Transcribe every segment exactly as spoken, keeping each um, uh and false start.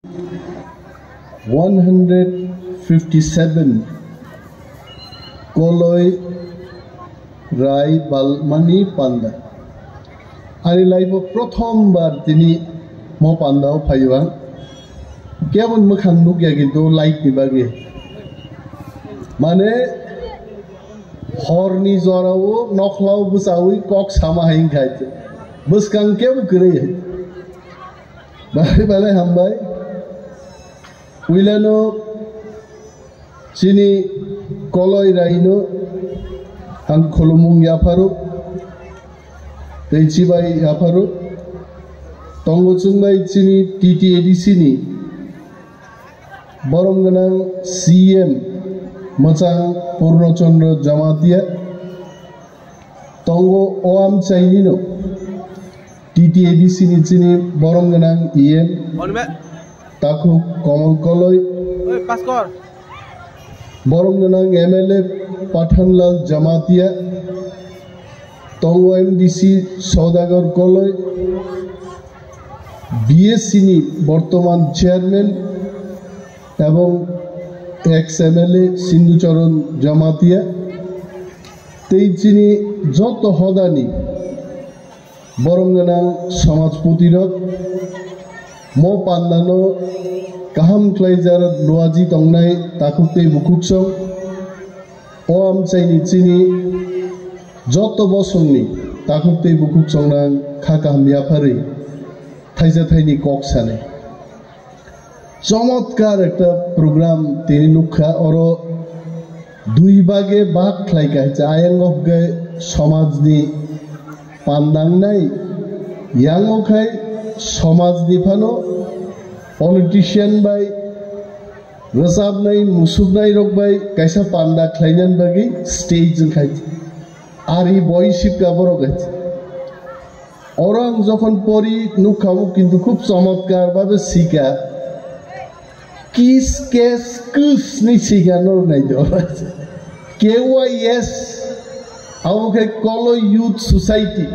One hundred fifty seven Koloi Rai Balmani Panda. Ani life o prothom bar tini mo panda o phaio ang. Kebon mwkhang nukya kintu light ni bagwi. Mane horni jorao nokhlao bwchaui kok sama hai wngkha. Bwskang kebo kwrwi hai. Belai belai hambai. Puilano chini Koloi Raino ang khulumung yapharo, tei chibai yapharo. Tongo chwngbai chini T T A D C ni borom gwnang C M mwchang Purno Chandra Jamatia. Tongo o amchaini no T T A D C ni chini borom gwnang E M Takhuk Kamal Koloi, borom gwnang M L A Pathanlal Jamatia, tongo M D C Saudagar Koloi, B S C ni bortoman chairman ebong ex M L A Sindhu Charan Jamatia, tei chini joto hodani borom gwnang samajpoti rok mo pandano kaham khlaijar luaji tongnai takhuk tei bukhuksong. O amchaini chini joto bosongni takhuk tei bukhuksongnang kha kaham yapharwi thaisa thaini kok sanai. Chomotkar ekta program tini nukha, oro dui bage bak khlai kaisa, ayang o hwnkhe somajni pandangnai, yang o khai somajni phano politician bai, rwchapnai, musuknai rok bai kaisa panda khlainani bagwi stage wngkhai. Ari boi sipka borok hai. Oro ang jokhon pori nukha, o kintu khub chomotkar babe sika. Kis kes kus ni sika nor nai do. K Y S, abo khe Koloi Youth Society.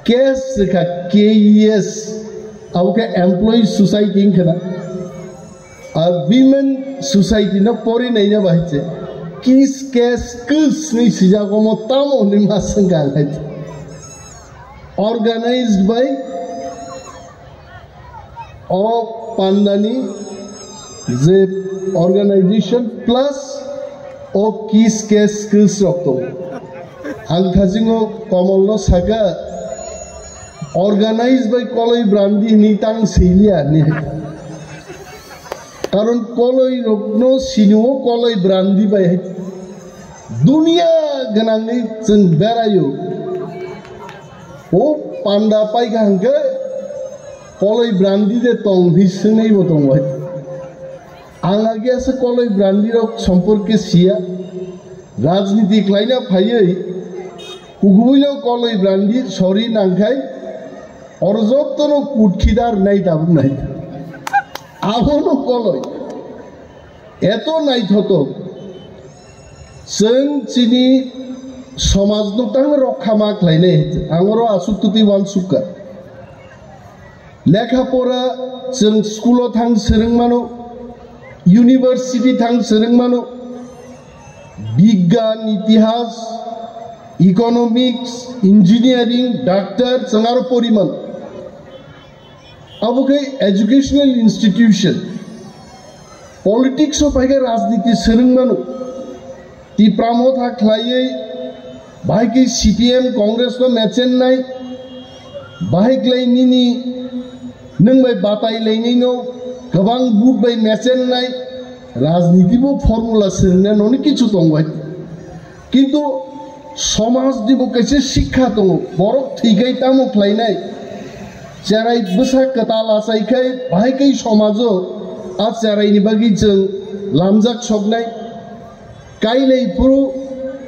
Kes wngkha K E S, abo khe Employee Society wngkha na. A Women Society no pori naina bahai se. Kis kes kus ni sijak omo tamo hwnwi ma swngkha ang hai. Organized by o pandani je organization plus o kis kes kus rok tongo. Ang thasingo Komolno saka, organized by Koloi Brandi hwnwi tang siliya hwnwi. Karon Koloi rokno sinio Koloi Brandi bai hai. Dunia gwnangni chwng beraio. O panda paikha hwnkhe Koloi Brandi de tong hwnwi swngnaibo tongo hai. Ang age asa Koloi Brandi rok somporke siya. Rajniti khlaina phaiwi kukubuino Koloi Brandi sori nangkhai oro jottono kutkhi dar nai tabuk nai. Abono Koloi. Eto naithotok. Chwng chini somajno tang rokha ma khlainai. Ang oro aswk twtwi uansukha. Lekha pora chwng school o thang swrwng mano, university thang swrwng mano, bigyan, itihas, economics, engineering, doctor chwng aro pori mano. Abo khe educational institution. Politics o phai khe rajniti swrwng mano. Tipra Motha khlaiwi bahai khe C P M Congress no mechennai, bahai khlai nini nwng bai batai lainai no kwbang vote bai mechennai, rajniti bo formula swrwngna noni kichu tong bai. Kintu somaj ni bo kaisa sikha tongo, borok thwikhai tamo khlainai, cherai bwsa kwtal achai khai bahai khai somajo a cherai ni bagwi chwng lamjak soknai. Kailai phuru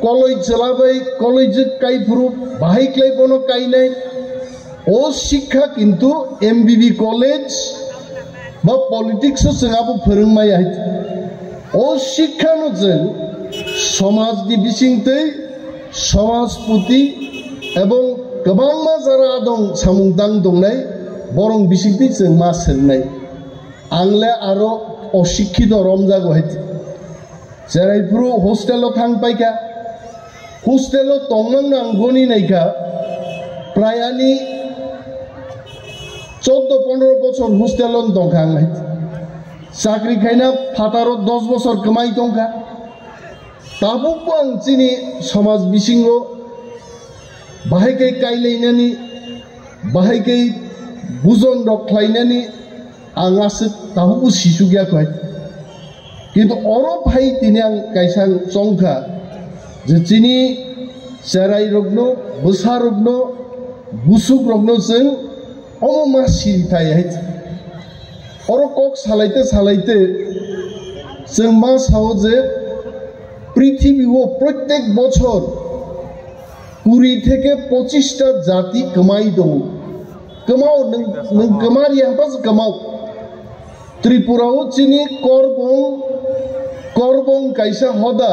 koloi chwla bai koloi jwk kai phuru bahai khlai bono kainai. O sikha kintu M B B college ba politics o chwng abo phwrwng maya hai. O sikha no chwng somaj ni bisingtwi somajpoti ebong kwbangma jara dong samung tang dongnai borong bisingtwi chwng ma swngnai. Ang le aro osikkito romjago hai. Cherai phuru hostel o thang paikha. Hostel o tongmang nang goni naikha. Prai ani choddo pondro bochor hostel o tongkha ang hai. Chakri khaina phataro dos bochor kwmai tongkha. Tabukbo ang chini somaj bisingo bahai khe kailainani, bahai khe bujon rok khlainani ang aswk tabukbo sisuk ya koi. Kintu oro phai tini ang kaisa ang chongkha je chini cherai rokno, bwsa rokno, busuk rokno chwng omo ma siri thai hai. Oro kok salaite salaite chwng ma sao je prithibi o prottek bochor kuri theke pochista jati kwmai tongo. Kwmao nwng, nwng kwmari hapha se kwmao. Tripura o chini Korbong, Korbong kaisa hoda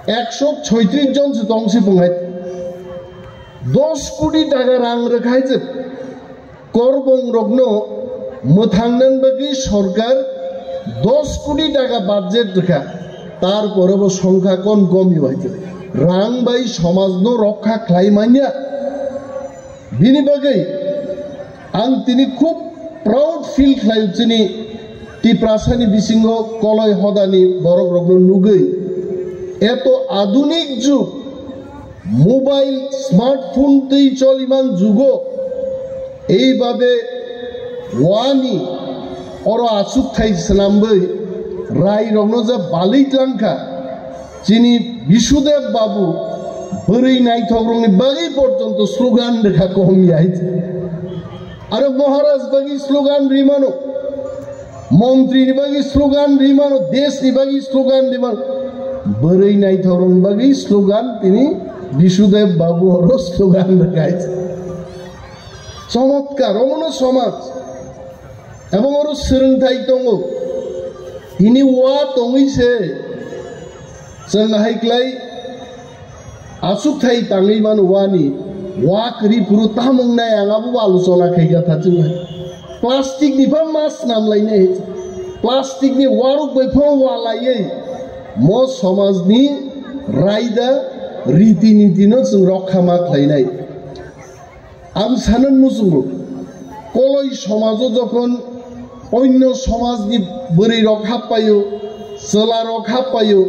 ekso choitris jon se tong se bwnghai. Dos koti taka rang rwkhai je Korbong rokno mwthangna bagwi sorkar dos koti taka budget rwkha, tarpore bo songkha kon komi bai rang bai somajno rokha khlai manya. Bini bagwi ang tini khub proud feel khlaio chini Tiprasani bisingo koloi hodani borok rokno nugwi. Eto adunik jug, mobile, smartphone twi choliman jugo, eibabe wani oro achukthai swnamwi rai rokno je balwi tlangkha, chini Bisudev Babu bwrwi naithok rokni bagwi porjonto slogan rwkha kom yai. Aro Maharaj bagwi slogan rimano. Montri ni bagwi slogan rimano, desh ni bagwi slogan rimano. Bwrwi naithok rokni bagwi slogan tini Bisudev Babu oro slogan rwkha. Chomotkar, omono somaj. Ebong oro swrwngthai tongo. Tini wa tongwi se chwng hai klai achukthai tangwi mano wani wa kwrwi phuru tamung nai ang abo alochona khaikha thachung hai. Plastic ni pha mas namlainai. Plastic ni waruk bai pha walaiwi mo somajni raida riti niti no chwng rokha ma khlainai. Ang sanan muchungo, koloi somajo jokhon onno somajni bwrwi rok happaio, chwla rok happaio,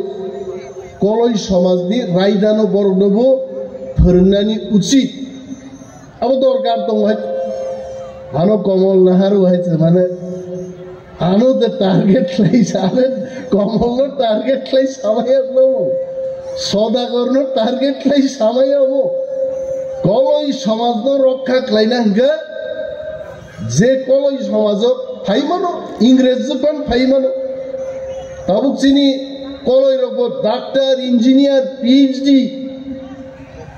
koloi somajni raidano boroknobo phwrwngnani uchit. Abo dorkar tong hai. Ano Komol Naharu hai se mane Ano de target khlai sabe, Komolno target khlai samaya no. Sodagarno target khlai samaya mo. Koloi somajno rokha khlaina hwnkhe je koloi somajo phaimano, Ingrej jwkhan phaimano. Tabuk chini koloi rokbo doctor, engineer, P H D,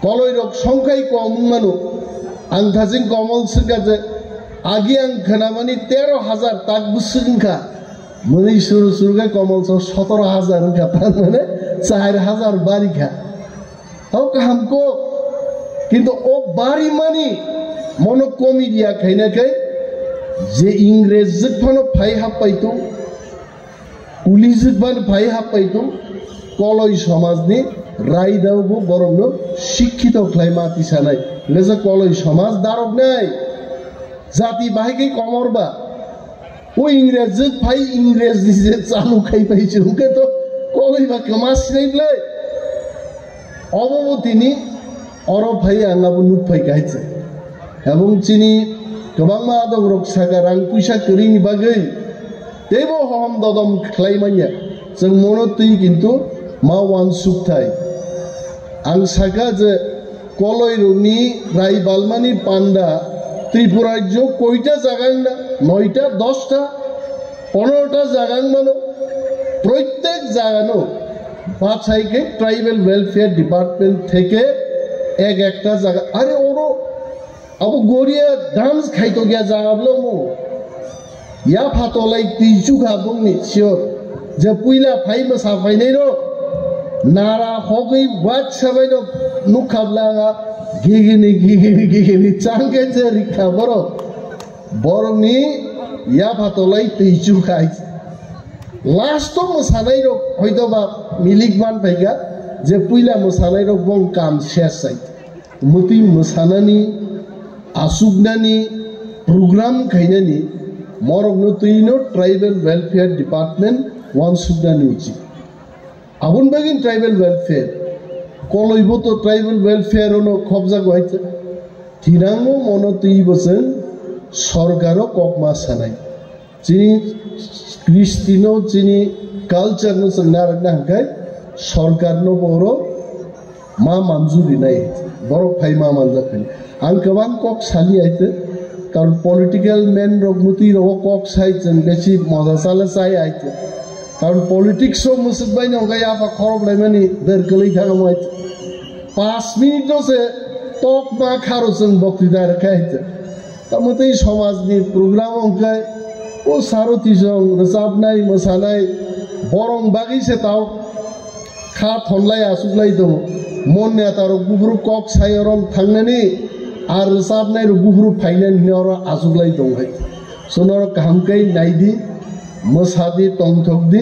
koloi rok songkhai kom wng mano. Ang thaching Komol swngkha je, agi ang khwnamani tero hajar tak bwswk wngkha. Mwnwi suru suru khe Komol so sotoro hajar wngkha, tar mane char hajar bari kha. Tamo kaham kok. Kintu o bari mani mono comedy ya khaina khe je Ingrej jwk phano phai happai tong. Ulijwk ban phai happai tong, koloi somajni raidao bo borokno sikkito khlai ma tisanai. Hwnkhe je koloi somaj daroknai, jati bahai khe komor ba. O Ingrej jwk phai Ingrej ni je chalu khai pai se, hwnkhe to koloi ba kwma sinai bwlai. Obo bo tini oro phai ang abo nuk phai kaisa. Ebong chini kwbangma adongrok saka rang puisa kwrwini bagwi teibo hohom dodom khlai manya. Chwng mono twi kintu ma uansuk thai. Ang saka je koloirokni rai balmani panda Tripura rajyo koita jaga wngna? Noita, dosta? Ponorota jaga wng mano, proitek jagano bachai khe Tribal Welfare Department theke ek ekta jaga, are oro abo goria dance khaitokya jaga bwlamo. Yapha tolai twi chukha bongni sure je puila phai mwsa phainai rok nara hogwi watsa baino nukha bwlanga gigini gigini gigini changke je rikha borok. Borokni Yapha tolai twi chukhai. Last o mwsanai rok hoito ba milik man phaikha je puila mwsanai rok bong kam ses sai. Mutwi mwsanani, asuknani, program khainani, morokno twino Tribal Welfare Department wansuknani uchi. Aboni bagwi tribal welfare, koloibo to tribal welfare ono khobjago hai. Thinangmo mono twibo chwng sorkaro kokma sanai. Chini Kristino, chini culture no chwng narwkna hwnkhe sorkarno boro ma manjuri nai, borok phai ma manjak phai. Ang kwbang kok sali aite, karon political man rok mutwi rogo kok sai chwng besi moja sale sai aite. Karon politics o musuk bai no kaya apa khorok lai mani der kwlwi thang mo aite. Pas minute o se tok ma kharo chwng bokti dar khai aite. Tamo tei somajni program wngkhe o saro tisong rwchapnai, mwsanai, borong bagwi se tao kha thonlai, achuklai tongo. Mon neta rok buphuru kok sai orom thangnani, ar rwchapnai rok buphuru phainani hwnwi oro achuklai tongo hai. Chwng norok kaham khe naidi, mwsadi, tongthokdi.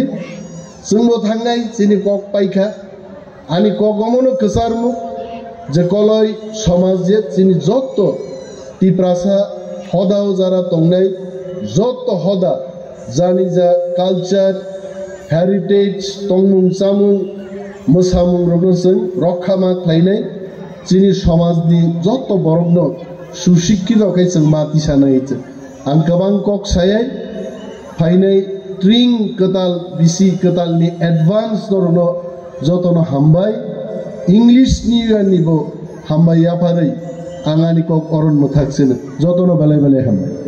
Chwngbo thangnai, chini kok paikha. Ani kok omono kwcharmung je koloi somaj je chini jotto Tiprasa hoda o jara tongnai jotto hoda jani ja culture, heritage, tongmung chamung, mwsamung rokno chwng rokha ma khlainai, chini somajni jotto borokno susikkito khe chwng ma tisanai chwng. Ang kwbang kok sayai phainai tring kwtal bisi kwtalni advance norokno jotono hambai. English New Year ni bo hambai yapharwi ang ani kok oron mwthak sino jotono belai belai hambai.